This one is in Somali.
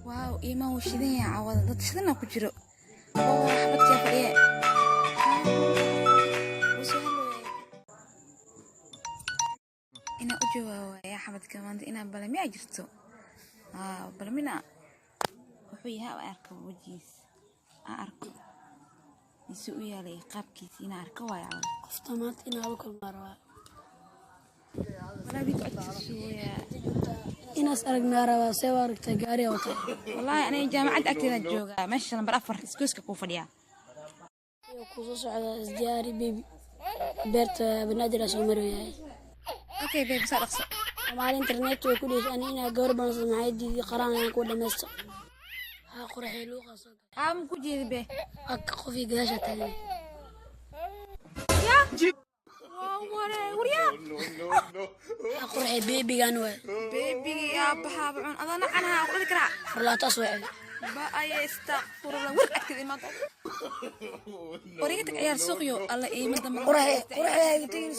Waaw, iimaan wuu shidan yahay cawada. Dad shidana ku jiro oo xabadkaa fadhiye. Wuu soo hadlooyay inaa u jawaabo waaya xabadka maanta. Inaa balamiyaa jirto. Aa balamina wuxuu yahay oo arko wejigiis, aa arko isu u yaalay qaabkiisa, inaa arko waaya cawada. Qofta maanta inaa la kulmaa rabaa. Walaa wiilka codkiisa sugayaa. Inaas aragnaa rabaa. See u aragtaa? Gaariga wata. Wallaahi aniga jaamacadda agteeda joogaa, meesha lambar 4 isgoyska kuu fadhiyaa. Iyo kusoo socda. Isdiyaari baby, beerta Banaadir aa soo marayahay. Okay baby, soo dhaqso. Maalin internet way ku dheeshay ani inaa gabar balansa. Maxay diiday? Qaraan ayaan ku dhamaysto. Haa, quraxay luuqa soo galay. Aa, ma ku jeedi be. Waa qofii gadaasha taagan. Waa waree, waryaa. Haa quraxay, babygan waay. Babygii aabbahaaba cun adoo nacanaha ku dhali karaa. Farlaataas waay. Ba aye, istaqfurullah, war agteeda imaado, war iga tag, ciyaar suuqyo alla iima dambe. Quraxay, quraxay, hayga tegin.